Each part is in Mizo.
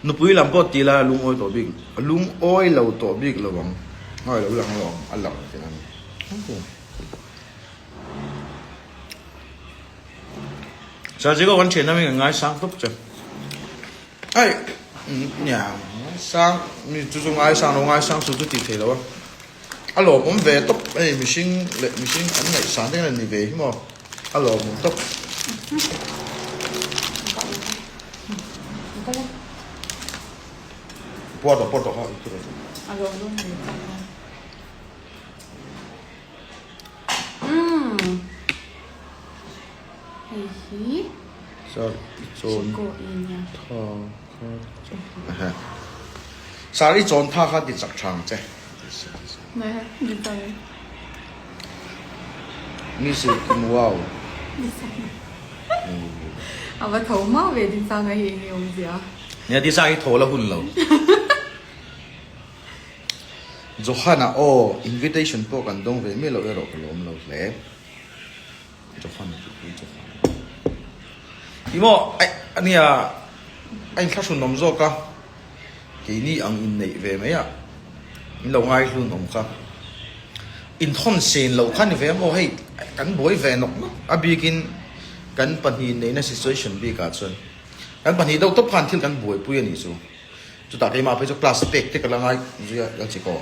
Nupui lam pawh ti la a lungawi tawh bik a lungawi lo tawh bik lo ang a lo lang lo ang a lang tih a ni. Sir Jiko kan thian hming an ngaisang tawp che. Ai nia ngaisang mi chu chu ngaisang lo ngaisang chu chu tih theih loh a. A lawmawm ve tawp hei mihring leh mihring an ngaihsan te hian an ni ve hi maw a lawmawm tawp. Puar tawh puar tawh kha A lawmawm ve tawp. Umm hei hi Sir i chawn Chiko i nia. Tha kha ti chak Sir i chawn tha kha ti chak tha ang che. Nai ni tang. Mi sil kim wow. A va tho hma ve Dinsanga hi enge awmzia. Nia Dinsanga hi tho la hun lo. Johana, Aw, invitation pawh kan dawng ve miah loh erawh ka lawm lo hle. Johana chu pui Johana. Ti maw, aih, ania, a inthlahrun awm zawk a, keini ang inneih ve mai a, min lo ngaihlun awm kha. Inthawn sen loh kha ni ve maw, hei, kan buai ve nawk nawk a bikin kan pahnih inneihna situation bikah chuan kan pahnih deuh tawp khan thil kan buaipui a nih chu. Chutah keimah phei chu class pek te ka la ngai zui a, lal Chiko.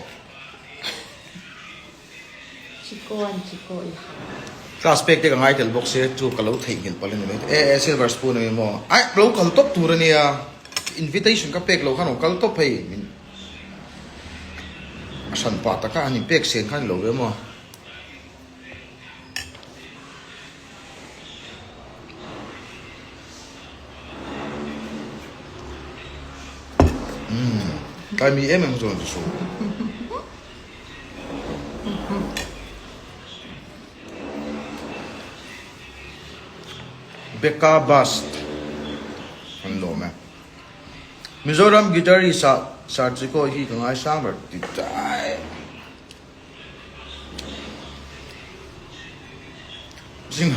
Chiko an Chiko i. Class pek te ka ngai tel bawk sia chu ka lo theihnghilh palh a ni mai. E e silver spoon a ni maw? Aih lo kal tawp tur a nia, invitation ka pek lo khan lo kal tawp hei min a hran pah taka an inpek sen kha a ni lo ve maw? Tlai mi em em chuan ti suh. Becca Bust an lawm e. Mizoram guitarist ah Sir Chiko hi ka ngaisang ber ti dai. Zing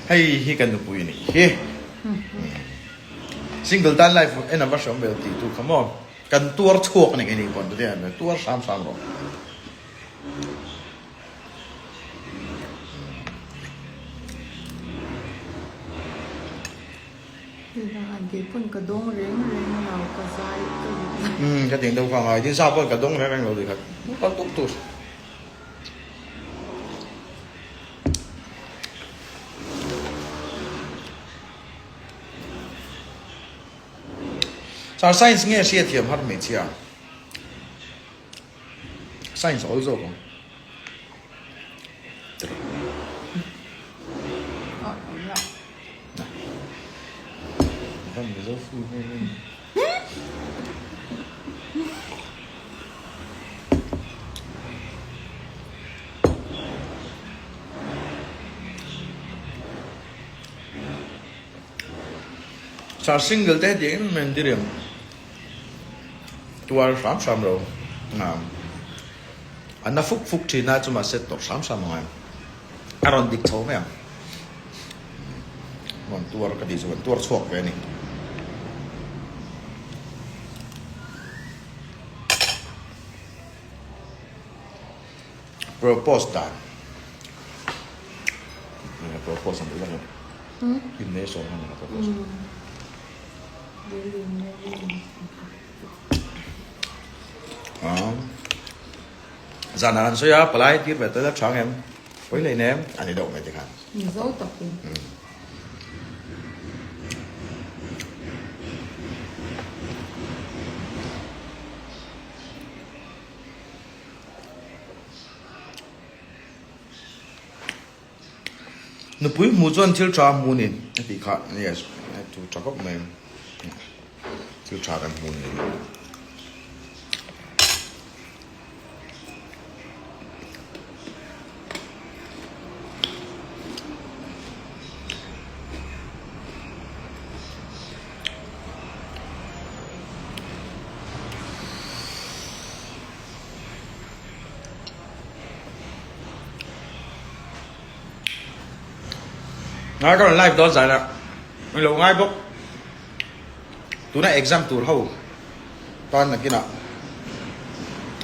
Hei hi ka nupui a nih hi. Single tan life en a va hreawm ve tih tu kha maw. Kan tuar chhuak a ni kei ni pawn chuti hian tuar hram hram rawh. Umm ka tih deuh kha ngai din sa pawn ka dawng reng reng lo tih kha kal tuk tur. Sir science nge hriatthiam har hmeichhia? Science a awl zawk ang. Sir single te hetiang em em diriam. Tuar hram hram lo a na fuk fuk thin a chumah set tawh hram hram angai a rawn dik chho mai ang rawn tuar ka tih chu kan tuar chhuak ve a ni. Propose dan propose ang tih in nei sawm han propose. Zan an sawi a, palai tir ve tel a tha ngem, pawi leh nem a ni deuh mai te khan. Mizo takin. Nupui hmuh chuan thil tha a hmu a ni a tih kha yes thu tha khawp mai thil tha kan hmu a ni. Ngai ka rawn live dawn zan a. Ni lo ngai bawk. Tuna exam tur ho tan nakinah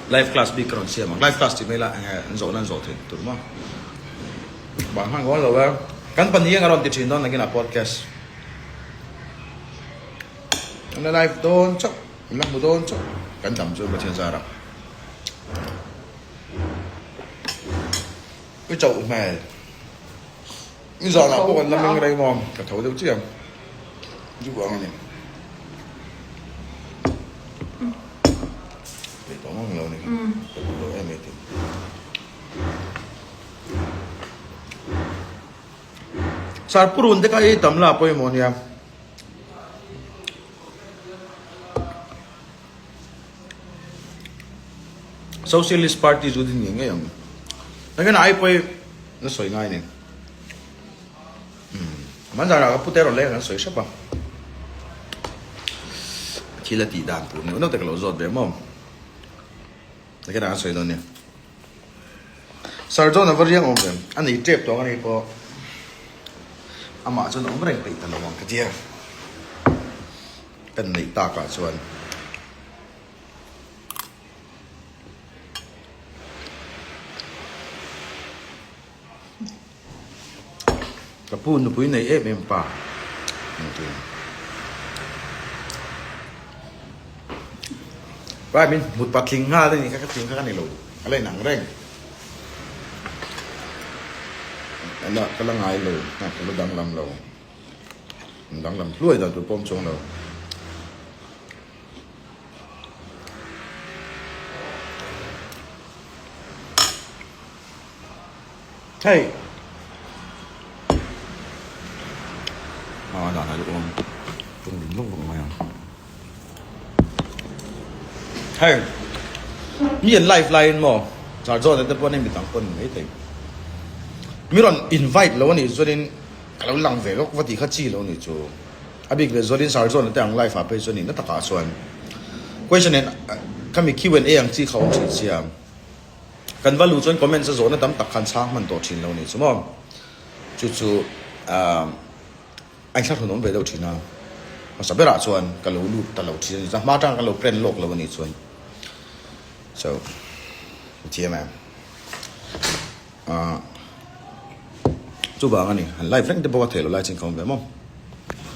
live class bik ka rawn siam ang. Live class tih mai la enge an zawhna an zawh theih tur maw. Bang hman kawn lo e. Kan pahnih eng a rawn ti thin dawn nakinah podcast. An la live dawn chauh, an la hmu dawn chauh. Kan dam chu Pathian zarah. I chauh hmel. I zanah pawh kan la meng rei maw? Ka tho deuh chiang. Zu vang a ni. Peih tawh ngang lo a ni kha. Ka duh lo em e tih. Sarpurun te kha i tam la pawimawh nia. Socialist Party chu din ngei ngei ang. Engin ai pawh na sawi ngai ni. Man zan ah ka pute rawn leng an sawi hrep a. Thil a tih dan tur neuh neuh te ka lo zawt ve maw. Engin an sawi dawn nia. Sir John a va riang awm ve. A nei tep tawh ang a ni pawh. Amah chuan a awm reng peih ta lo ang ka tia. Kan neih takah chuan ka pu nupui nei em em pa Rai min hmut patling nghal a ni kha ka tling kha ka ni lo ka la inang reng ka la ngai lo ka la danglam lo. Danglam hluai dan tur pawm chuang lo. Hei. Ah, dan ai awm. Tung ding lawk lawk mai ang. Hei. Mi an live laiin maw? Char zawn te pawh nei mi dang pawn mai thei. Mi rawn invite lo anih chuanin Ka lo lang ve lawk va tih kha chi lo ni chu. A bik leh zualin Sir John-a te ang live ah phei chuan nihna takah chuan question and khami Q and A ang chi kha awm thin sia. Kan va luh chuan comments a zawhna tam tak khan chhang hman tawh thin lo ni chu maw. Chu chu a inthlahrun awm ve deuh thin a. Hmasa berah chuan ka lo lut ta lo thin a ni chuan hma atanga kan lo plan lawk lo a nih chuan. So, thiam em? Ahh chuvang a ni, han live reng te bawk a theih loh lai chin ka awm ve maw?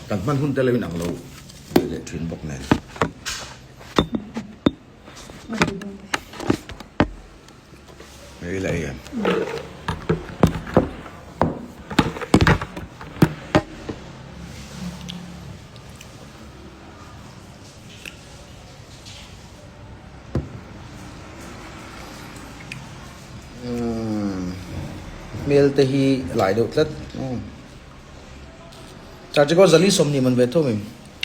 Kan hman hun te lo inang lo ve leh thin bawk nen. Hei la ei em? Hmel te hi lai deuh tlat charge pawh zali 20 man ve thung in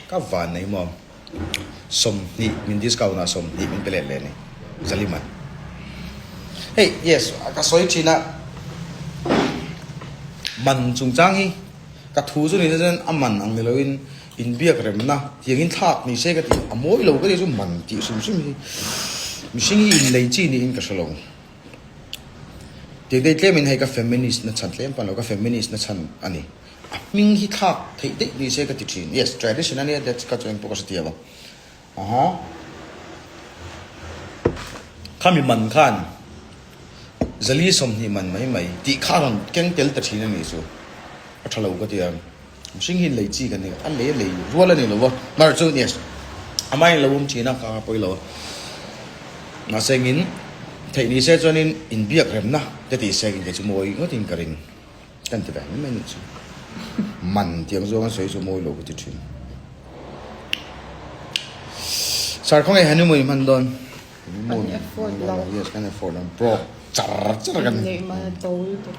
ka van nei maw 20 min discount ah 20 min pe let leh ni zali man hei yes ka sawi thin a man chungchang hi ka thu chu ni se chuan a man ang ni lo in. Inbiak remna tiangin thlak ni se ka ti a mawi lo ka ti chu man tih hrim hrim hi mihring hi inlei chi niin ka hre lo. Tiang dei tlemin hei ka feminist na chhan tlem pawh lo ka feminist na chhan a ni. A hming hi thlak theih daih ni se ka ti thin. Yes, tradition a nia that's ka chu engpawh ka hre thiam a. Aha. Khami man khan zali 20 man mai mai tih kha a rawn keng tel ta thin a nih chu. A tha lo ka ti a. Mihring hi lei chi kan ni a, lei a lei rual a ni lo va, mar chu yes a main lo awm thin a, ka pawi lo a, mahse engin theih ni se chuanin inbiak remna te tih se engin kei chu mawi ngawtin ka ring kan ti ve mai mai nih chu man tiang zawng a sawi chu mawi lo ka ti thin. Sir khawnge honeymoon i hman dawn? Kan afford lo. Yes kan afford lo broke char char kan ni. Inneih man a to lutuk.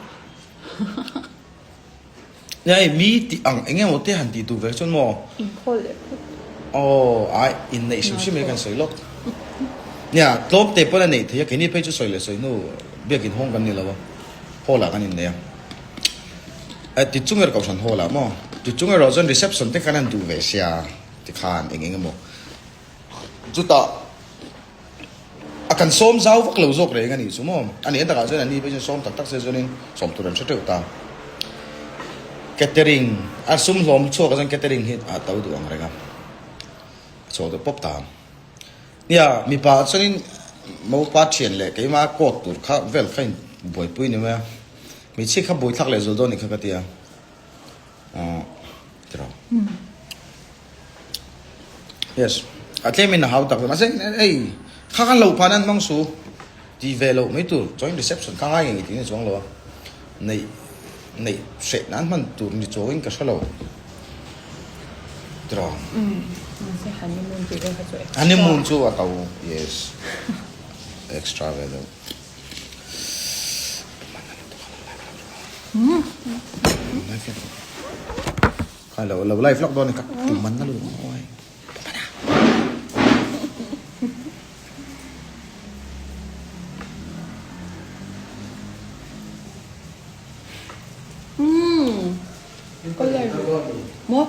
Nia hei mi tih ang eng emaw te han tih tur ve chuan maw? Inkhawl leh phawt. Aw ai inneih hrim hrim hi kan sawi lawk. Nia tlawm te pawn a neih theih a keini phei chu sawi leh sawi hnu biakin hawng kan ni lo a hall ah kan innei a. Eh ti chung erawh kohhran hall ah maw ti chung erawh chuan reception te khan an duh ve sia tikhan eng eng emaw chutah A kan sawm zau vak lo zawk reng a nih chu maw? A nih a takah chuan an ni pawh hian sawm tak tak se chuanin sawm tur an hre teuh ta. Catering a sum hlawm chhuak ah chuan catering hi a to duh ang reng a, a chhuak deuh pawp ta ang. Nia mipa ah chuanin mopa thian leh keimah coat tur kha vel kha in buaipui ni mai a, hmeichhia kha buaithlak leh zual dawn ni kha ka ti a, ah tiraw. Yes a tlem in a hau tak mahse hei kha khan lo phan an hmang su ti ve loh mai tur chuan reception kha ngai ngei tih ni chuang lo a neih neih hreh nan hman tur ni chuangin ka hre lo tiraw honeymoon chu a to yes extra ve deuh. Khai lo lo live lawk dawn ni ka tum an na lu oi pumana Hmm. Mo?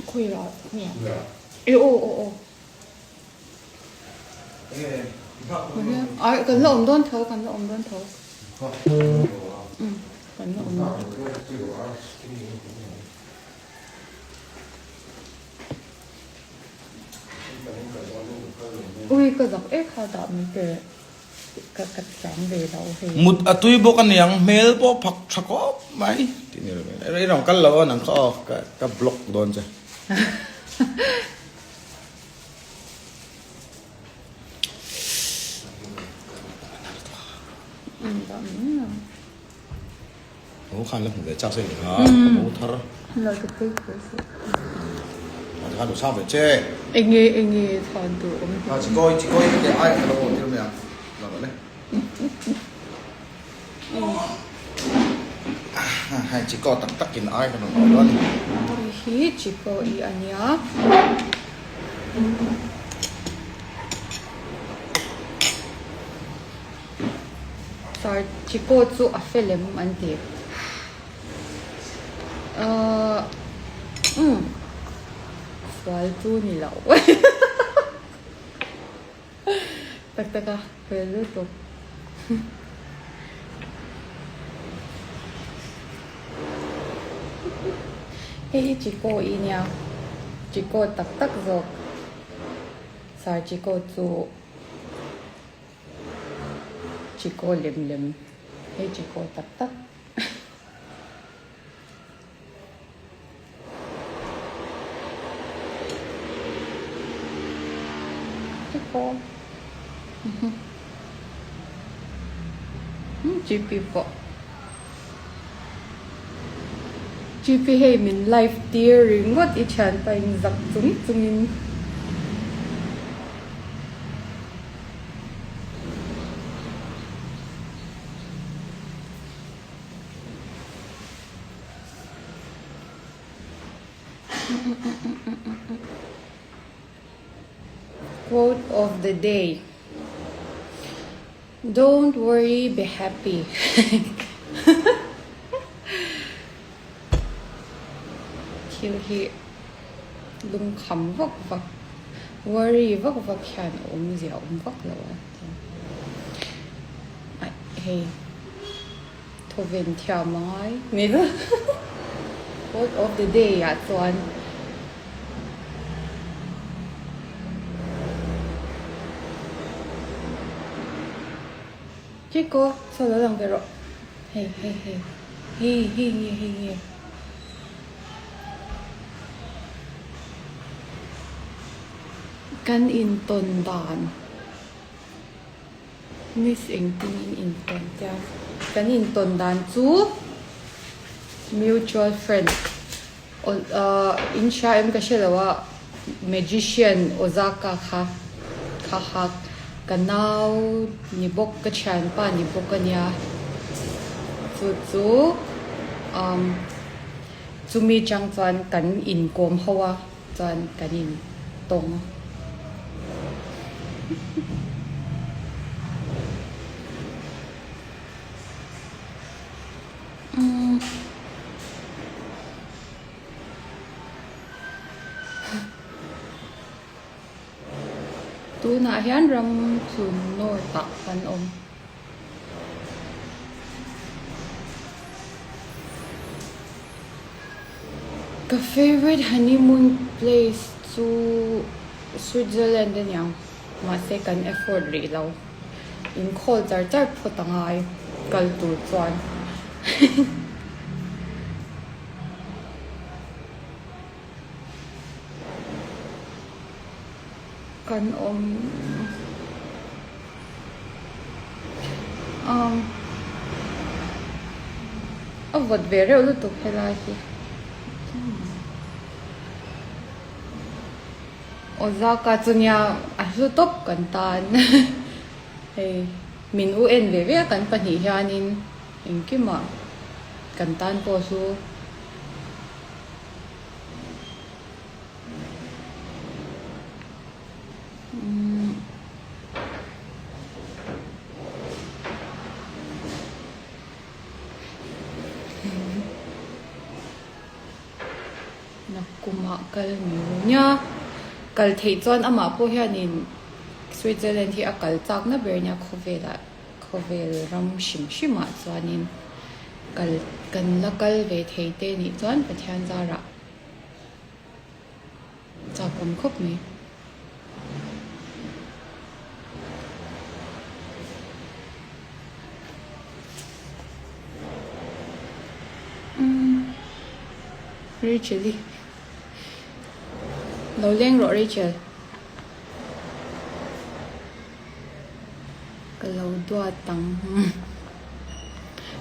Khui la. E o o o. Ai kan la awm dawn tho kan la awm dawn tho. Kan la awm dawn. Ui ka zak e kha dah mai te ka ka chang ve lo hei. Mut a tui bawk aniang hmel pawh phak tha khawp mai tih ni reng i rawn kal lo a nang kha aw ka block dawn che. Ho khan la hmu ve chak se ni kha ho thar lo ti pui pui se a khan lo sang ve che enge enge than tu om a chi koi chi koi te ai lo tir me ang la le Hei Chiko tak tak in ai ka rawn awh dawn a ni. Hei hi Chiko i a nia. Sir Chiko chu a fel em an ti. Ahh umm sual chu ni lo. Tak tak a fel lutuk. Hei hi Chiko i nia. Chiko tak tak zawk. Sir Chiko chu Chiko lem lem. Hei Chiko tak tak. GP pawh GP hei min live tir ringawt i thianpa in zak chung chungin. Quote of the day, Don't worry, be happy. Thil hi lungkham vak vak, worry vak vak hian a awmzia a awm vak lo a. Hei. Thawven thiam a ngai ni lo. Quote of the day ah chuan Chiko saw lo lang ve rawh. Hei hei hei hei hei nge hei nge. Kan intawn dan. Miss engtin in intawn tia kan intawn dan chu mutual friend in hria em ka hre lo a magician Ozaka kha kha kha ka nau ni bawk ka thianpa ni bawk a nia chu chu umm chumi chang chuan kan inkawm ho a. Chuan kan in tawng. Tunah hian ram chun north ah kan awm. Ka favourite honeymoon place chu Switzerland a niang, mahse kan afford rih lo. Inkhawl char char phawt a ngai kal tur chuan. Kan awm umm a vawt ve reuh lutuk helai hi Ozaka chu nia a hlu tawp kan tan hei min u en ve ve a kan pahnih hianin engkimah kan tan pawh hlu. Nakkumah kal ni ru nia. Kal theih chuan amah pawh hianin Switzerland hi a kal chakna ber nia khawvelah khawvel ram hrim hrimah chuanin kal kan la kal ve thei te nih chuan Pathian zarah Chak awm khawp mai. Umm Rachel i lo leng rawh Rachel. Ka lo duat ang.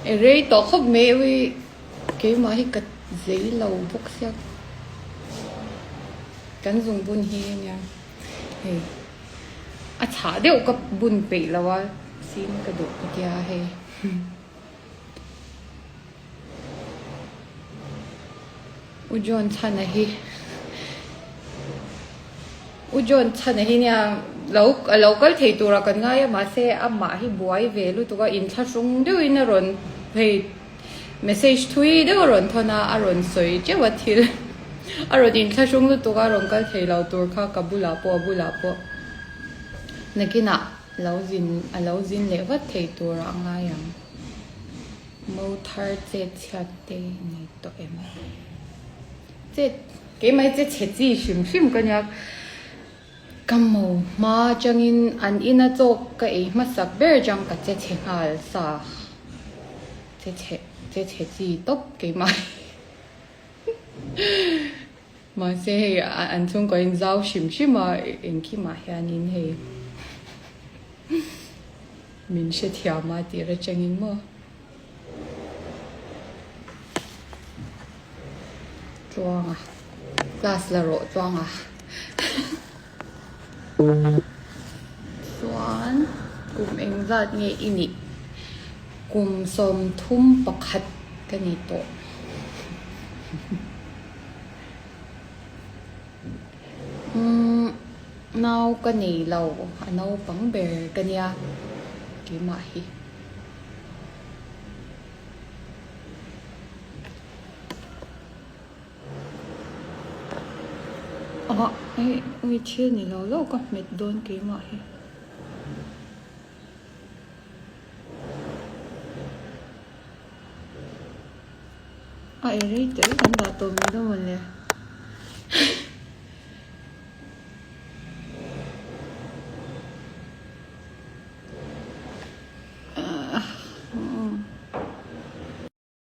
E rei tawh khawp mai ui. Keimah hi ka zei lo bawk sia kan zung bun hi ania hei a chhah deuh ka bun peih lo a sin ka duh ka tia hei U John chhana hi U John chhana hi nia lo a lo kal thei tura kan ngai a mahse amah hi buai ve lutuk a inthlahrung deuhin a rawn hei Message thui deuh a rawn thawn a, a rawn sawi teuh a thil a rawn inthlahrung lutuk a, a rawn kal thei lo tur kha ka bulah pawh a bulah pawh nakinah lo zin a lo zin leh vat thei tur a ngai ang. Mo thar chet chhiat te nei tawh em? Chet keimah hi che chhe chi hrim hrim ka nia. Ka mo hma atangin an ina chaw ka ei hmasak ber atang ka che chhe nghal sa che chhe che chhe chi tawp keimah mahse hei an chhungkaw in zau hrim hrim a engkimah hianin hei min hrethiam a tir atangin maw. Tluanga class la rawh Tluanga chuan kum engzat nge i nih kum 31 ka ni tawh umm nau ka nei lo a naupang ber ka nia keimah hi. Ah hei ui thil ni lo lo ka hmet dawn keimah hi. A e rei tel kan dah tawh mai dawn mawle.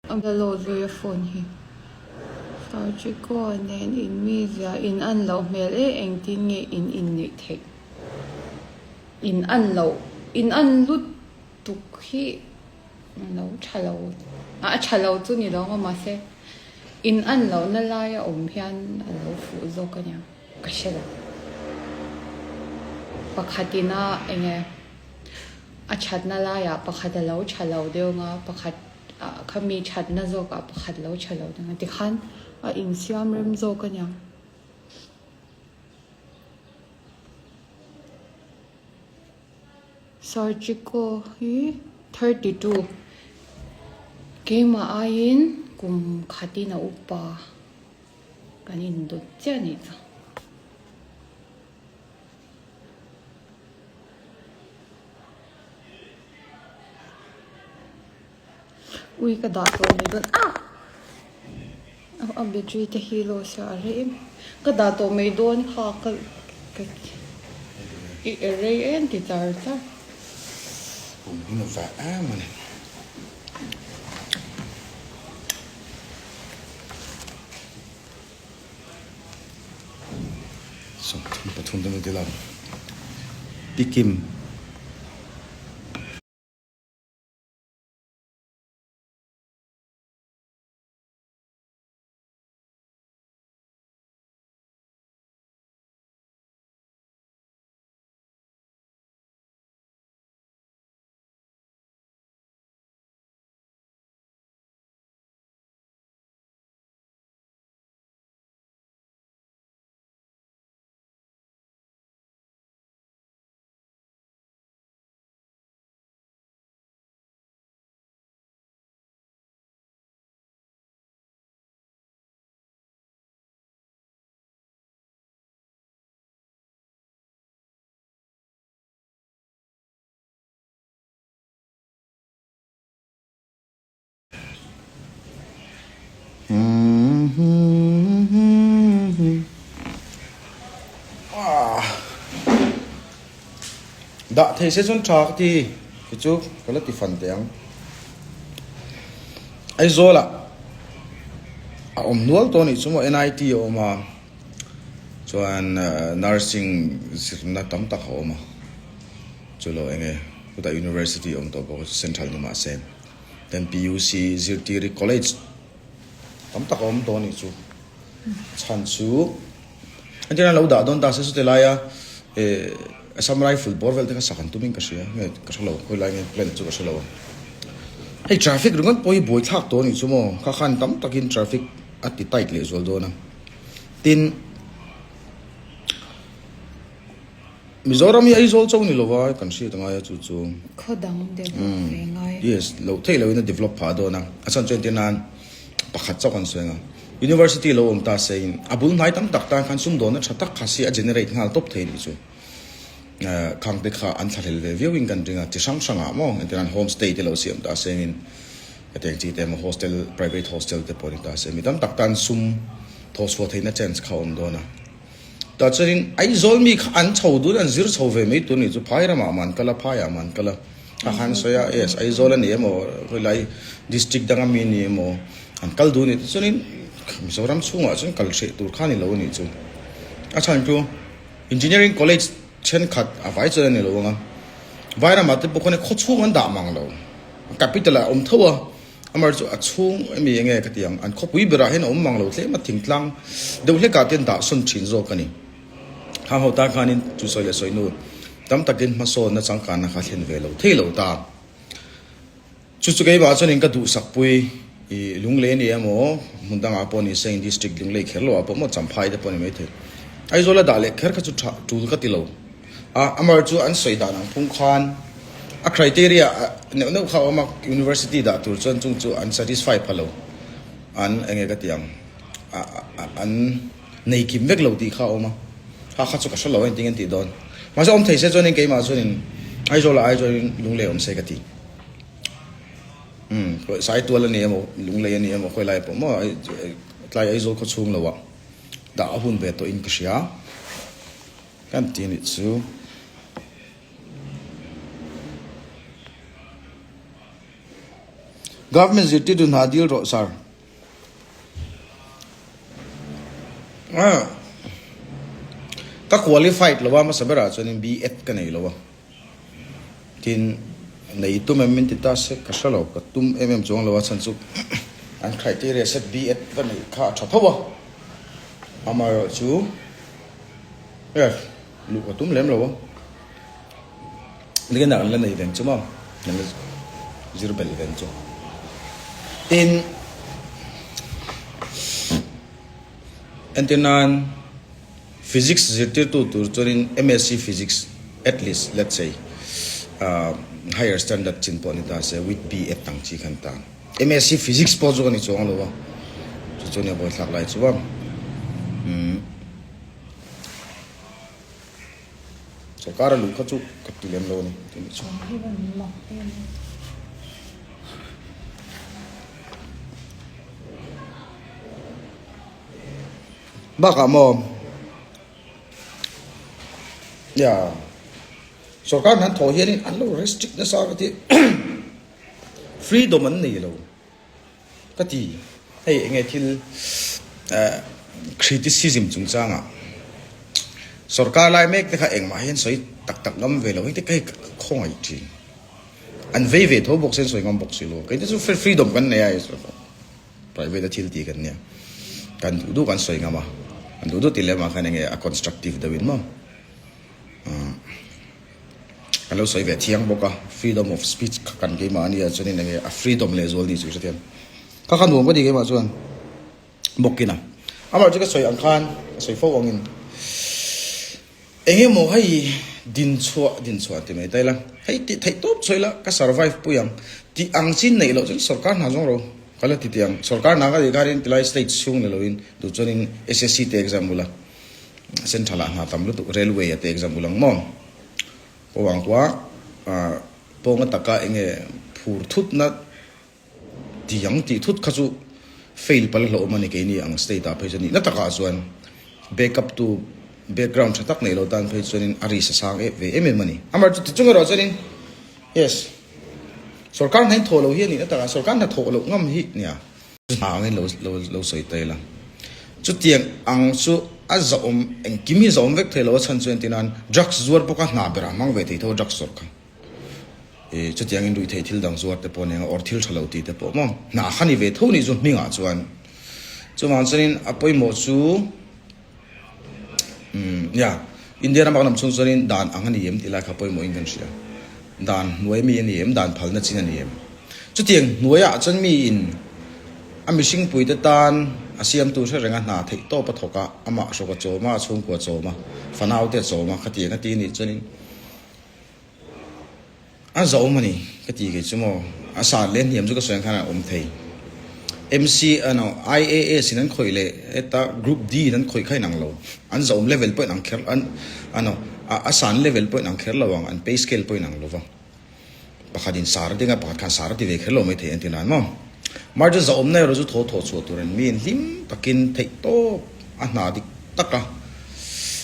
A lo zui a phone hi Sarchiko nen in mizia in an loh hmel e engtin nge in inneih theih in an loh in an lutuk hi lo tha lo a tha lo chu ni lo ang a mahse in an lohna laia awm hian a lo fuh zawk a nia. Ka hre lo. Pakhatin a enge a thatna laiah pakhat a lo tha lo deuh anga pakhat ah kha mi thatna zawkah pakhat lo tha lo deuh anga tikhan a insiam rem zawk a niang. Sarchiko hi 32 keimah aiin kum khatin a upa. Kan indawt chiah anih chu. Ui ka dah tawh mai dawn ah! A battery te hi low sia a rei em ka dah tawh mai dawn kha ka ka i rei em ti char char. Pum hi na vah em a ni. 33 te ti lo Pikim. Dah thei se chuan tha ka ti ti chu ka la ti fan teh ang. Aizawl ah a awm nual tawh a nih chu maw NIT a awm a chuan nursing zirna tam tak a awm a chu lo eng nge chutah university a awm tawh bawk a central ni mahse. Then PUC zirtiri college tam tak a awm tawh a nih chu. Chhan chu entirna lo dah dawn ta se chuti laia eh Assam Rifle bawr vel te kha sak an tumin ka hria nge ka hre lo khawi lai nge plan chu ka hre lo a. Hei traffic ringawt pawh hi buaithlak tawh a nih chu maw kha khan tam takin traffic a ti tight leh zual dawn a. Tin. Mizoram hi Aizawl cho ni lova kan hriat angai a chu chu. Khaw dang develop ve ngai. Yes, loh theih loin a develop phah dawn a. A chhan chu entir nan pakhat chauh kan sawi ang a. University lo awm ta se in a bul hnai tam tak tan khan sumdawnna tha tak kha si a generate nghal tawp thei nih chu. Khang te kha an thlahlel ve viau in kan ring a, chi hrang hrang ah maw entir nan home stay te lo siam ta se in hetiang chi te emaw hostel private hostel te pawh ni ta se mi tam tak tan sum thawhchhuah theihna chance kha a awm dawn a. Tah chuanin Aizawl mi kha an chho dun an zir chho ve mai tur ni chu phai ramah mah an kal a, phaiah mah an kal a. A khan sawi a, yes, Aizawl a ni emaw, khawilai district danga mi a ni emaw an kal dun a ni. Tichuanin Mizoram chhungah chuan kal hreh tur kha a ni lo a nih chu. A chhan chu Engineering College thenkhat a vai chuan a ni lo ang a, vai ramah te pawh khawn khaw chhung an dah mang lo, capital ah a awm tho a. Amar chu a chhung emi enge ka ti ang, an khawpui berah hian a awm mang lo tlem a, thingtlang deuh hlekah te an dah sawn thin zawk a ni. Hang ho tan khanin chu sawi leh sawi nu tam takin hmasawnna changkanna kha thlen ve lo thei lo ta. Chu chu keimah chuanin ka duhsakpui i Lunglei a ni emaw hmun dangah pawh ni se in district Lunglei kher loah pawh maw Champhai te pawh a ni maithei. Aizawl a dah leh kher kha chu tha tul ka ti lo. A, amar chu an sawi dan ang phung khan a criteria neuh neuh kha a awm a, university dah tur chuan chung chu an satisfy pha lo, an enge ka ti ang, a an nei kim vek lo tih kha a awm a, kha kha chu ka hre lo a engtin nge an tih dawn. Mahse awm thei se chuanin keimah chuanin Aizawl ah Aizawl in Lunglei awm se ka ti. Umm Saitual a ni emaw Lunglei a ni emaw khawi lai pawh maw tlai Aizawl khaw chhung lo ah dah a hun ve tawh in ka hria. Kan ti anih chu. Government zirtirtu hna dil rawh sir. Ah. Ka qualified lo a hmasa berah chuanin B.Ed ka nei lo a. Tin nei tum em min ti ta se ka hre lo ka tum em em chuang lo a chhan chu an criteria set B.Ed va neih kha a tha tho a. Amaherawhchu. Yes, luh ka tum lem lo a. Nikin ah kan la nei veng chu maw, kan la zir belh veng chu. Tin, entir nan physics zirtirtu tur chuanin MSc physics at least let's say ah higher standard chin pawh ni ta se with B.Ed ang chi khan tan. MSc physics pawh chu ka ni chuang lo a, chu chu nia buaithlak lai chu a. Umm. Sorkar a luh kha chu ka ti lem lo a ni tih nih chu. Bakah maw ya sorkar hna an thawh hianin an lo restrict nasa ka ti freedom an nei lo ka ti. Hei enge thil criticism chungchangah sorkar lai mek te kha engmah hian sawi tak tak ngam ve lo hei te kha hei ka khawngaih thin. An vei ve tho bawk se an sawi ngam bawk si lo. Kei te chu freedom kan nei a private a thil tih kan nia. Kan duh duh kan sawi ngam a, kan duh duh tih lem ah khan enge a constructive deuh in maw kan lo sawi ve thiang bawk a, freedom of speech kha kan keimah a nia chuanin enge a freedom leh zual ni chu hrethiam. Kha kha nuam ka ti keimah chuan bawkin a. Amaherawhchu chu ka sawi ang khan ka sawi fo angin. Eng emaw hei din chhuah din chhuah ti mai ta ila, hei tih theih tawp chhuah ila ka survive pui ang tih ang chin neih loh chuan sorkar hna zawng ro ka la ti tih ang. Sorkar hna ka tih kharin tilai state chhung ni loin duh chuanin SSC te exam ula central ah hna tam lutuk railway ah te exam ula ang maw? Pawang kua pawnga taka enge phur thutna Ti ang tih thut kha chu fail pal hlauhawm a ni keini ang state ah phei chuan nihna takah chuan backup tu background tha tak neih loh tan phei chuanin a risk a sang ve em em a ni. Amar chu tichung erawh chuanin yes sorkar hna in thawh loh hi a nihna takah sorkar hna thawh loh ngam hi nia hna angin lo lo lo sawi ta ila chutiang ang chu a zahawm engkim hi zahawm vek thei lo a chhan chu entir nan drugs zuar bawk a hna berah hmang ve thei tho drugs zawrh kha. I chutiangin ruihtheih thil dang zuar te pawh nen a awr thil tha lo tih te pawh maw hna kha ni ve tho nih chu hmingah chuan chuvang chuanin a pawimawh chu umm ya India rama kan awm chhung chuanin dan ang a ni em tih lai kha pawimawhin kan hria dan hnuai mi a ni em dan phalna chin a ni em chutiang hnuaiah chuan miin a mihring puite tan a siamtu hre renga hna theih tawp a thawk a amah hrawk a chawm a a chhungkua a chawm a fanaute a chawm a khatiang a ti a nih chuanin. A zauhawm a ni ka ti kei chu maw. A sat leh hniam chu ka sawi ang khan a awm thei. MC ano IAS in an khawih leh heta Group D in an khawih kha inang lo. An zauhawm level pawh inang kher an ano a san level pawh inang kher lo ang an pay scale pawh inang lo va. Pakhat in sar a ding a pakhat khan sar a ti ve kher lo mai thei an ti nan maw. Mar chu zauhawmna erawh chu thaw thaw chhuah tur an mi in hlim takin theih tawp a hna dik tak a,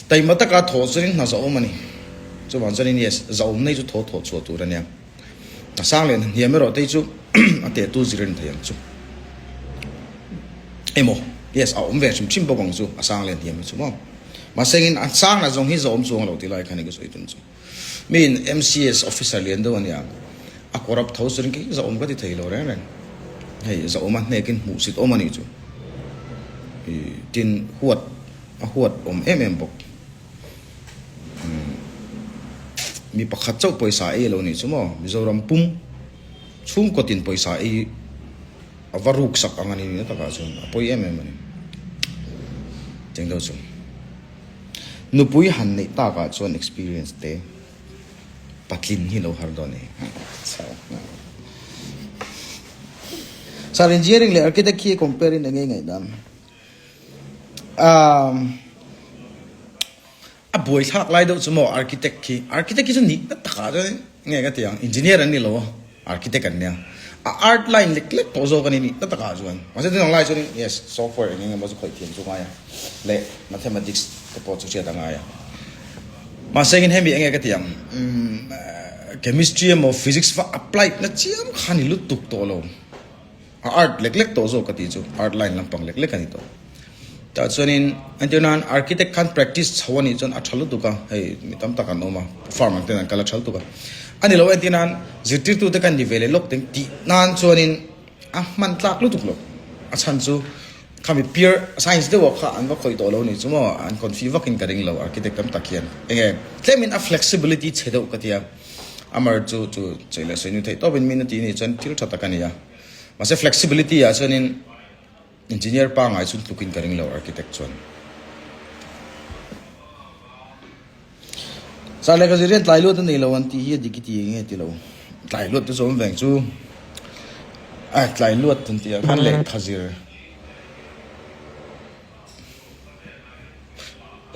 taima taka thawh chuanin hna zahawm a ni. Chuvang chuanin yes, zahawmna hi chu thaw thawh chhuah tur a nia. A sang leh hniam erawh te hi chu a tehtu zir a ni thei ang chu. Emaw, yes, a awm ve hrim hrim bawk ang chu a sang leh hniam hi chu maw. Mahse engin a sang lah zawng hi zahawm chuang lo tih lai khan i ka sawi tum chu. Miin MCS officer lian deuh a nia, a corrupt tho chuan kei zahawm ka ti thei lo reng reng. Hei zahawm a hnekin hmuhsit awm a nih chu. Ih tin huat a huat awm em em bawk. Umm mi pakhat chauh pawisa ei a lo nih chu maw Mizoram pum chhungkaw tin pawisa ei a va ruk sak ang a ni nihna takah chuan a pawi em em a ni. Cheng deuh chu. Nupui han neih takah chuan experience te patlin hi lo har dawn e. Sir engineering leh architect khi compare in enge ngaihdan? Um a buai thlak lai deuh chu maw architect khi architect khi chu nih na takah chuan nge ka ti ang engineer an ni lo a. Architect an nia. A art line lek lek tawh zawk a ni nih ta takah chuan. Mahse tunang lai chuanin yes, software eng eng emaw chu khawih thiam chu ngai a, leh mathematics te pawh chu hriat a ngai a. Mahse engin hemi enge ka ti ang, umm chemistry emaw physics va applied na chiam kha ni lutuk tawh lo. A art lek lek tawh zawk ka tih chu, art line lampang lek lek a ni tawh. Tah chuanin entir nan architect khan practice chho a nih chuan a tha lutuk a, hei mi tam tak an awm a, farm ang ten an kal a tha lutuk a. A ni lo entir nan zirtirtute kan ni ve leh lawk teng tih nan chuanin a hman tlak lutuk lo. A chhan chu khami pure science deuh ah kha an va khawih tawh lo nih chu maw, an confi vakin ka ring lo architect tam tak hian. Enge tlemin a flexibility chhe deuh ka ti a. Amar chu chu chei leh sawi nu theih tawpin min a tih nih chuan thil tha tak a ni a. Mahse flexibility ah chuanin engineer pangngai chu tlukin ka ring lo architect chuan. Sir lehkha zir hian tlai luat a nei lo an tih hi a dik i ti eng nge ti lo. Tlai luat te chu awm veng chu a tlai luat an tih ah khan lehkha zir.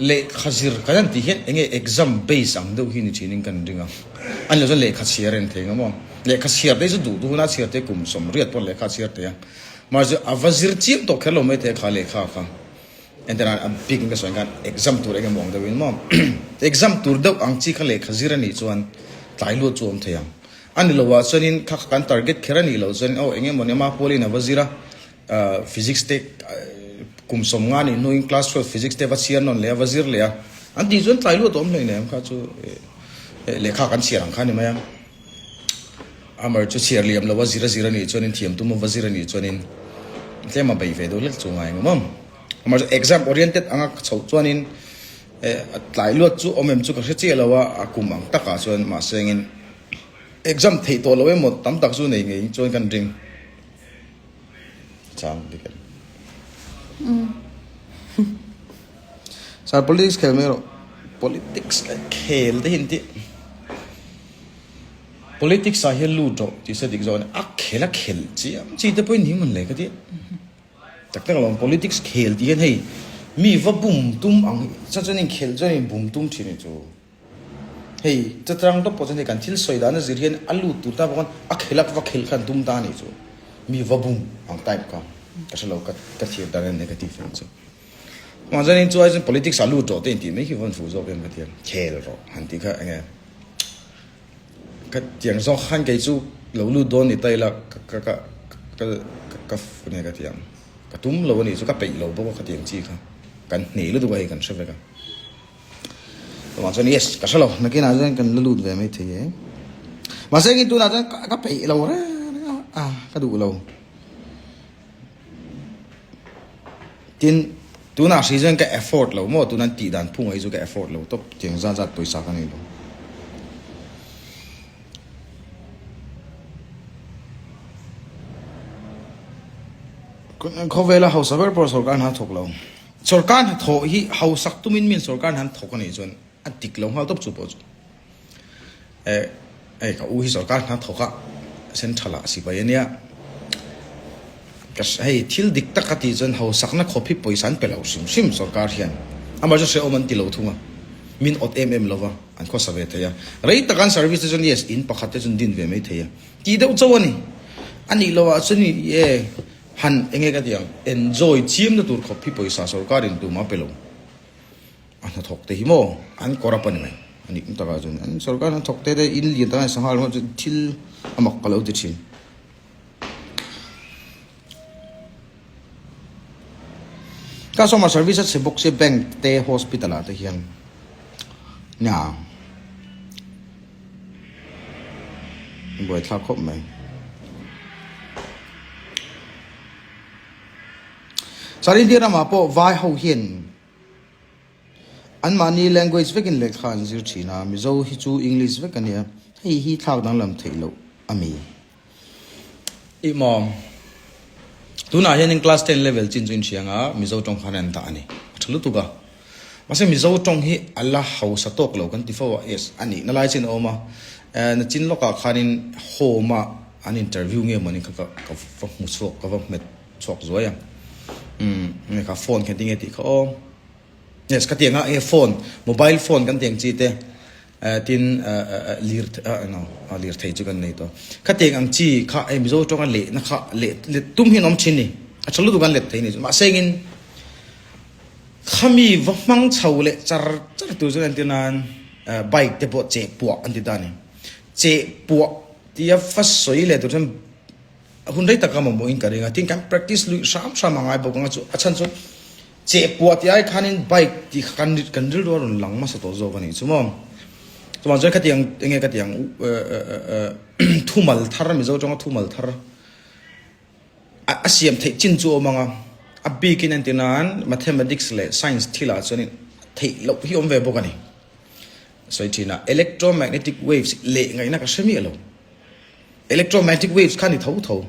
Lehkha zir kan han tih hian enge exam base ang deuh hi ni thinin kan ring a, a ni lo chuan lehkha chhiar en thei ang maw? Lehkha chhiar te hi chu duh duh huna chhiar te kum sawmriat pawh lehkha chhiar thei a, mahse a va zir chiam tawh kher lo mai thei a kha lehkha kha. Entirnan a bik in ka sawi ang khan exam tur eng emaw ang deuhin maw exam tur deuh ang chi kha lehkha zir a nih chuan tlai luat chu a awm thei ang. A ni lo ah chuanin kha kha kan target kher a nih loh chuanin aw eng emaw ni ama pualin a va zir a, physics te kum 50 nih hnuin class 12 physics te va chhiar nawn leh a va zir leh a, an tih chuan tlai luat a awm hleinem kha chu lehkha kan chhiar ang kha a ni mai a. Amar chu chhiar liam lo a zir a zir a nih chuanin thiam tum a va zir a nih chuanin tlem a bei ve deuh hlek chu ngai ngawm awm. Amar chu exam oriented anga chhoh chuanin a tlai luat chu awm em chu ka hre chiah lo a, a kum ang takah chuan mahse engin exam theih tawh lo emaw tam tak chu nei ngei chuan kan ring chang dik a ni. Sir politics khel mai rawh politics leh khel te hi an tih. Politics ah hian lut rawh tih se dik zawk a ni. A khel a khel chiam chi te pawhin ni mawn le ka ti. Tak tak alawm politics khel tih hian hei mi va bum tum ang hi chuan chuan inkhelh chuan in bum tum thin hi chu. Hei chatrang tawp pawh chuan hei kan thil sawi dan a zir hian a lut tur ta bawk a a khel a va khelh khan tum ta a nih chu. Mi va bum ang type kha ka hre lo ka ka thlir dan a ni ka tih fel chu. Mahse chuan chuan politics ah lut rawh te intih mai khi vawn fuh zawk em ka ti a, khel rawh han tih kha enge ka tiang zawk khan kei chu lo lut dawn ni ta ila ka ka ka ka ka enge ka ti ang ka tum lo a nih chu ka peih lo bawk a ka tiang chi kha kan hneh lutuk a hei kan hre vek a. Chuvang chuan yes ka hre lo nakinah chuan kan la lut ve mai thei e. Mahse engin tunah chuan ka peih lo reng reng a ka duh lo. Tin, tunah hri chuan ka afford lo maw, tuna an tih dan phung hi chu ka afford lo tawp, tiang zat zat pawisa ka nei lo. Khawvela hausa ber pawh sorkar hna thawk lo. Sorkar hnathawh hi hausak tumin min sorkar hna an thawk a nih chuan a dik lo nghal tawp chu pawh chu. Eh hei ka u hi sorkar hna thawk a central ah sipai ania ka hei thil dik tak a tih chuan hausakna khawp hi pawisa an pe lo hrim hrim sorkar hian amah chu hrehawm an ti lo thung a min awt em em lova an khawsa ve thei a rei tak an service te chuan yes in pakhat te chuan din ve mai thei a tih deuh chauh a ni a nih loh ah chuan e han enge ka tih ang enjoy chiam na tur khawp hi pawisa sorkar in tumah pe lo. A hnathawk te hi maw an kawr a pa ni mai a nih takah chuan an sorkar hnathawk te te in lian tak a sangha ringawt chu thil a mak ka lo ti thin. Customer service a chhe bawk sia bank te hospital ah te hian nia buaithlak khawp mai. Chuan India ramah pawh vai ho hian Anmahni language vekin lehkha an zir thin a, Mizo hi chu English vek a nia, hei hi thlak danglam theih loh a mi. Ih maw, tunah hianin class ten level chin chu inhria anga Mizo tawng khan an dah a ni, a tha lutuk a. Mahse Mizo tawng hi a la hausa tawk lo kan ti fo a, yes, a nihna lai chin a awm a, nachin lawkah khanin home ah an interview nge mawni kha ka va hmu chhuak, ka va hmet. Chhuak zuai ang. Umm nge kha phone kha tinge tih kha aw. Yes ka tiang a e phone mobile phone kan tiang chi te eh tin eh lir eh no a lir thei chu kan nei tawh. Kha tiang ang chi kha e Mizo tawnga lehna kha leh let tum hian awm thin ni. A tha lutuk an let thei ni chu mahse engin khami va hmang chho leh char char tur chu entir nan bike te pawh cheh puah an ti ta a ni. Cheh puah tia va sawi leh tur chuan A hun rei taka mamawhin ka ring a, tin kan practice luih hram hram a ngai bawk ang a chu a chhan chu cheh puah tih ai khanin bike tih kha kan kan rilru a rawn lang hmasa tawh zawk a nih chu maw. Chuvang chuan khatiang enge khatiang thumal thar Mizo tawnga thumal thar a siam theih chin chu a awm ang a, a bikin entir nan mathematics leh science thilah chuanin theih loh hi a awm ve bawk a ni. Sawi thin a electromagnetic waves leh ngaihna ka hre miah lo. Electromagnetic waves kha ni tho tho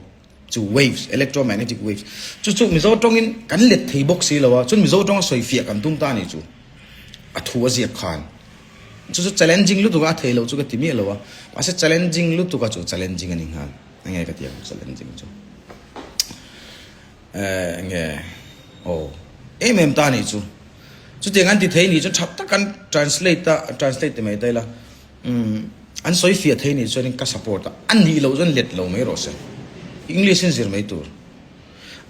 chu waves, electromagnetic waves chu chu Mizo tawngin kan let thei bawk si lo a, chuan Mizo tawnga sawi fiah kan tum ta a nih chu a thu a ziak khan chu chu challenging lutuk a a thei lo chu ka ti miah lo a, mahse challenging lutuk a chu challenging a ni nghal enge ka ti ang challenging chu eh enge aw em em ta a nih chu chutiang an ti thei nih chu tha tak an translate a translate ti mai ta ila. Umm an sawi fiah thei nih chuanin ka support a, a nih loh chuan let lo mai rawh se. English in zir mai tur.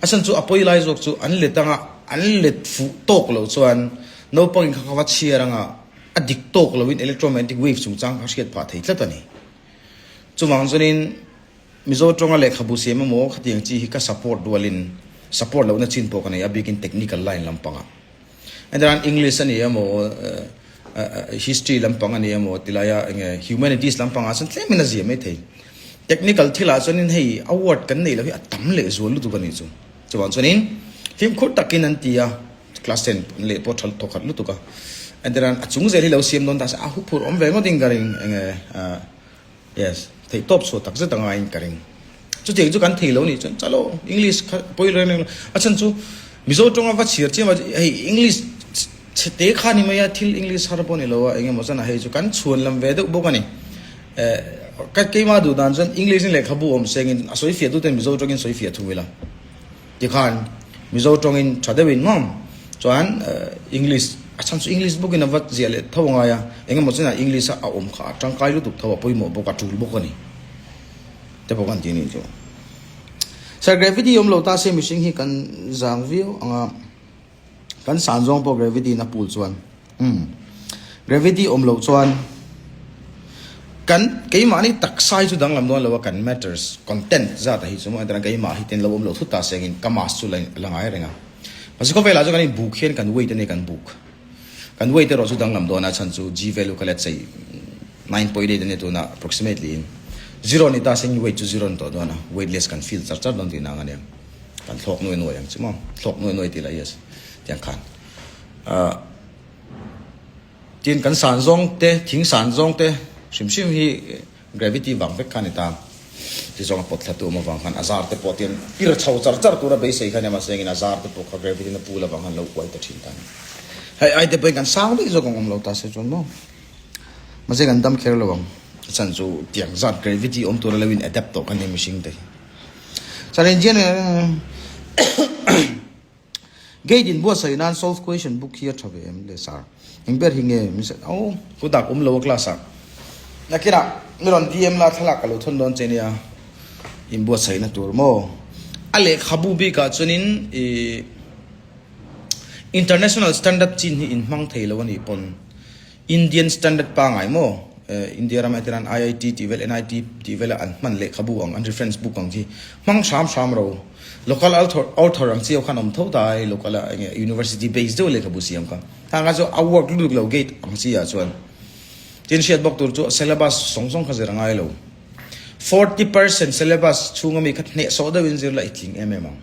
A chhan chu a pawi lai zawk chu an let anga. an let fuh tawk loh chuan naupangin kha kha va chhiar anga a dik tawk loin electromagnetic wave chungchang kha hriat phah thei tlat a ni. Chuvang chuanin Mizo tawnga lehkhabu siam emaw khatiang chi hi ka support rualin support lohna chin pawh ka nei a bikin technical line lampangah. Entirnan English a ni emaw history lampang a ni emaw tilaia enge humanities lampangah chuan tlemin a zia mai thei. Technical thilah chuanin hei a word kan neih loh hi a tam lehzual lutuk a nih chu. Chuvang chuanin fimkhur takin an ti a, class ten an leh pawh tha thawkhat lutuk a. Entirnan a chung zel hi lo siam dawn ta se a huphurh awm ve ngawtin ka ring enge Yes, theih tawp chhuah tak zet a ngaiin ka ring. Chutiang chu kan thei lo nih chuan chalo English kha pawi reng reng lo. A chhan chu Mizo tawnga va chhiar chiam a hei English chhe te kha ni mai a thil English har pawh ni lo a eng emaw chuan a hei chu kan chhuan lam ve deuh bawk a ni. Eh ka keimah duh dan chuan English in lehkhabu awm sengin a sawi fiah tuten Mizo tawngin sawi fiah thung ila. Tikhan Mizo tawngin tha deuhin maw chuan English a chhan chu English bawkin a va ziah leh tho angai a, engemaw chenah English a awm kha a tangkai lutuk tho a pawimawh bawk a tul bawk a ni te pawh kan ti a nih chu. Sir gravity awm lo ta se mihring hi kan zang viau ang a, kan san zawng pawh gravity in a pul chuan umm gravity awm loh chuan kan keimahni taksa hi chu danglam dawn lo a kan matters content zat ah hi chu maw entirna keimah hi ten lo awm loh thut ta sengin ka mass chu la la ngai reng a mahse khawvelah chuan kan inbuk hian kan weight a nia kan buk kan weight erawh chu danglam dawn a chhan chu g value kha let's say 9.8 a nia tuna approximately in zero ni ta sengin weight chu zero ni tawh dawn a weightless kan feel char char dawn tihna ang a nia. Kan thlawk nuai nuai ang chu maw? Thlawk nuai nuai tih lah yes tiang khan. Ahh tin kan san zawng te, thing san zawng te hrim hrim hi gravity vang vek kha a ni ta. Ti zawng a pawt thla tu awm avang khan a zar te pawh tian pir chho char char tura beisei kha a nia mahse engin a zar te pawh kha gravity na pul avang khan lo uai ta thin ta a ni. Hei ai te pawhin kan sang daih zawk ang awm lo ta se chuan maw? Mahse kan dam kher lo ang. A chhan chu tiang zat gravity awm tura lo in adapt tawh kha nia mihring te hi. Gate in buatsaih nan solve question book hi a tha ve em le sir? Eng ber hi nge min sawi oh ku dak awm lo a class ah nakinah mi rawn DM la thlalak ka lo thawn dawn che nia in buatsaihna tur maw a lehkhabu bikah chuanin ih international standard chin hi in hmang thei lo a nih pawn Indian standard pangai maw? India ramah hian IIT tih vel, NIT tih vela an hman lehkhabu ang, an reference book ang khi hmang hram hram ro. Local author ang chiau khan awm tho ta ai, local a enge university based deuh lehkhabu siam kha. Hang kha chu a work lutuk lo gate ang chi ah chuan. Tin hriat bawk tur chu syllabus zawng zawng kha zir a ngai lo. 40% syllabus chhunga mi kha hnehsawh deuhin zir la i tling em em ang.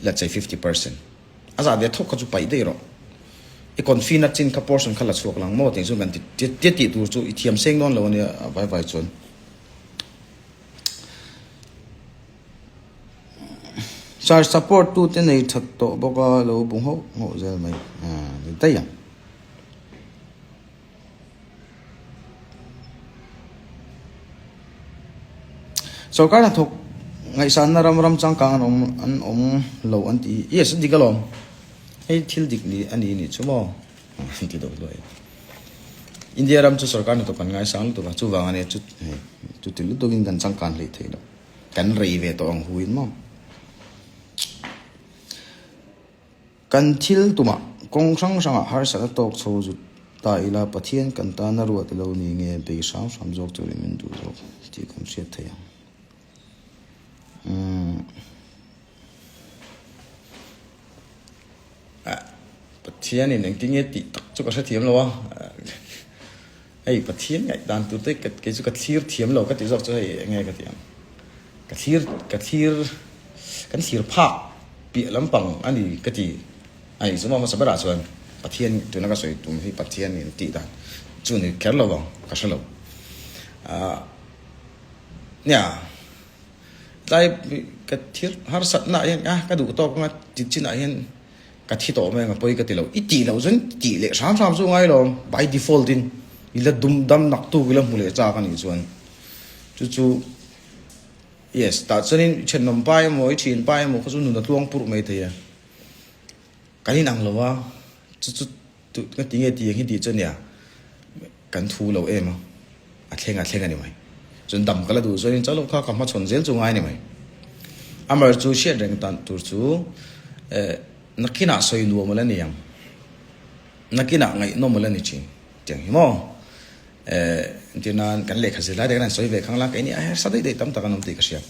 Let's say 50%. A zah ve thawk kha chu paih daih rawh. I confi na chin kha portion kha la chhuak lang maw tih chu kan ti tia tih tur chu i thiam seng dawn lo ania a vai vai chuan. Sir support tu te nei that tawh bawk a lo bu nghauh nghauh zel mai ni daih ang. Sorkar hnathawk ngaihsanna ram ram changkang an awm an awm lo an ti hi yes a dik alawm hei thil dik ni a ni nih chu maw an ti deuh hluai India ram chu sorkar hnathawk kan ngaisang lutuk a chuvang a nia chu hei chuti lutukin kan changkan hleih theih loh kan rei ve tawh ang huin maw. Kan thil tumah kawng hrang hrangah harsatna tawk chho zut ta ila Pathian kan tana ruat ilo ni nge bei hram hram zawk turin min duh zawk tih kan hriat thei ang. Umm. Ah, Pathianin engtin nge tih tak chu ka hrethiam lo a. Hei Pathian ngaih dan tur te kei chu ka thlir thiam lo ka tih zawk chu hei enge ka tih ang. Ka thlir ka thlir kan thlir phak piah lampang a ni ka ti a ni chu maw hmasa berah chuan Pathian tuna ka sawi tum hi Pathian in tih dan chu ni kher lo ang ka hre lo. Ah nia tlai ka thil harsatna ah hian ah ka duh tawk anga ti chinah hian Ka thi tawh mai ang a pawi ka ti lo. I tih loh chuan tih leh hram hram chu ngai lo ang. By default in i la dum dam nak tuk i la hmu leh chak a nih chuan chu chu yes tah chuanin i thenawm pa emaw i thian pa emaw kha chu nun a tluang purh mai thei a. Kan inang lo a chu chu Tu nga ti nge ti ang hi tih chu ania kan thu lo em a, a thleng a thleng a ni mai. Chuan dam ka la duh chuanin chalo kha ka hmachhawn zel chu ngai a ni mai. Amar chu hriat reng tan tur chu eh. Nakinah sawi nuam ala ni ang. Nakinah ngaihnawm ala ni thin. Tiang hi maw? Eh, entir nan kan lehkha zir lai te kan han sawi ve khang la, keini a hersa daih daih tam tak an awm tih ka hria.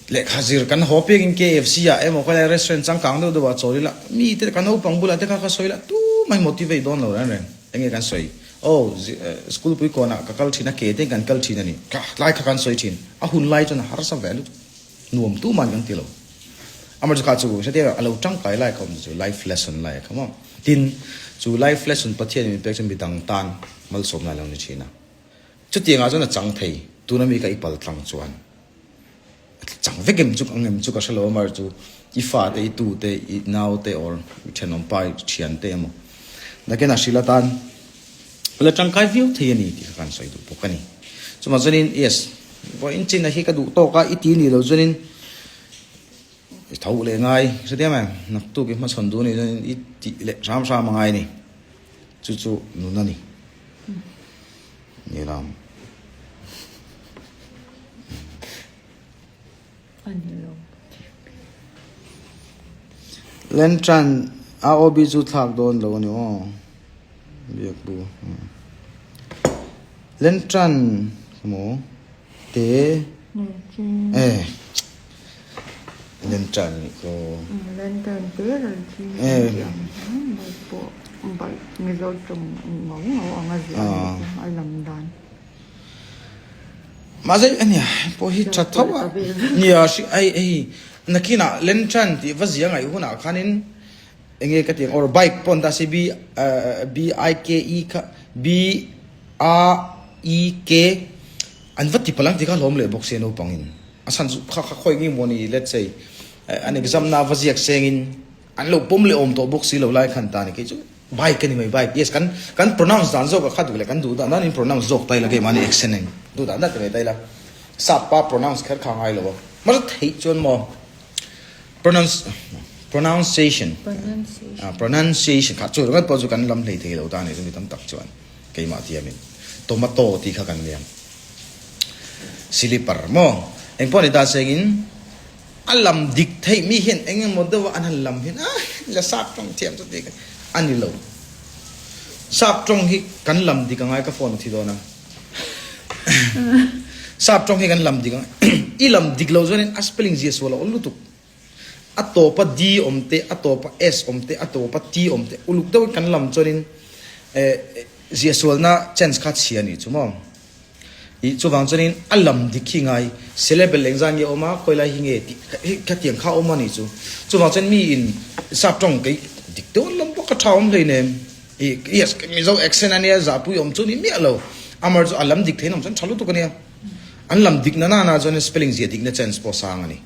Lehkha zir kan haw piakin KFC ah emaw khailai restaurant changkang deuh deuh ah chawl ila, mi te kan naupang bulah te kha ka sawi la, tumah hi motivate dawn lo reng reng. Enge kan sawi? Aw, school pui kawnah ka kal thin a, ke te kan kal thin a ni. Kha tlai kha kan sawi thin. A hun lai chuan a harsa ve lutuk. Nuam tumah kan ti lo. Amaherawhchu kha chu hretia a lo tangkai lai kha awm chu life lesson lai kha maw. Tin, chu life lesson Pathian min pek chu midang tan malsawmna a lo ni thin a. Chutiangah chuan a chang thei, tuna mi ka i pal tlang chuan a chang vek em chu ang em chu ka hre lo a, amaherawhchu i fa te, i tu te, i nau te or i thenawm pa, i thian te emaw nakin a hrilh atan la tangkai viau thei a ni tih kha kan sawi duh bawk a ni. Chumah chuanin yes, vawiin chin a hi ka duh tawk a, i ti nih loh chuanin I tho leh ngai hre diam em? Naktuk i hmachhawn duh anih chuan i tih leh hram hram a ngai a ni. Chu chu nun a ni. Ni lam. A ni lo. Lantern AOB chu thlak dawn lo a ni aw. Biak bu. Lantern maw? Te eh lantern nih ko. Lantern te ral chi eh bai pawh bai mizo tawng ngau ngau ang a ziah anih chu a lam dan. Mahse ania pawh hi tha tho a nia hri ai hei nakinah lantern tih va zia ngaih hunah khanin enge ka tih ang or bike pawh an dah si b b i k e kha b a i k An va ti palh ang tih kha hlawm leh bawk sia naupangin a chhan chu kha kha khawi nge maw ni let's say an exam na va ziak sengin an lo pawm leh awm tawh bawk si lo lai khan ta ni kei chu bike a ni mai bike yes kan kan pronounce dan zawk a kha duh leh kan duh dan dan in pronounce zawk ta ila keimahni accent in duh dan dan ti mai ta ila sap pa pronounce kher kha ngai lo a mahse theih chuan maw pronounce pronunciation pronunciation kha chu ringawt pawh chu kan lam hlei thei lo ta ni chu mi tam tak chuan. Keimah tiamin tomato tih kha kan liam. Silipar maw? Engpawh ni ta sengin a lam dik theih mi hian eng emaw deuha an han lam hian ah la sap tawng thiam chu tih a ni lo. Sap tawng hi kan lam dik angai ka phone a thi dawn a. Sap tawng hi kan lam dik angai i lam dik lo chuanin a spelling zia sual a awl lutuk. A tawpa D awm te, a tawpa S awm te, a tawpa T awm te uluk deuhin kan lam chuanin eh ziahsualna chance kha chhia a nih chu maw? Ih chuvang chuanin a lam dik hi ngai syllable engzah nge awm a, khawi lai hi nge tih hi khatiang kha awm a nih chu. Chuvang chuan miin sap tawng kei dik deuh an lam bawk a tha awm hleinem. Ih yes Mizo accent a nia zahpui awm chu ni miah lo. Amar chu a lam dik theih an awm chuan tha lutuk a nia. An lam dik na nana chuanin spelling ziah dikna chance pawh sang a ni.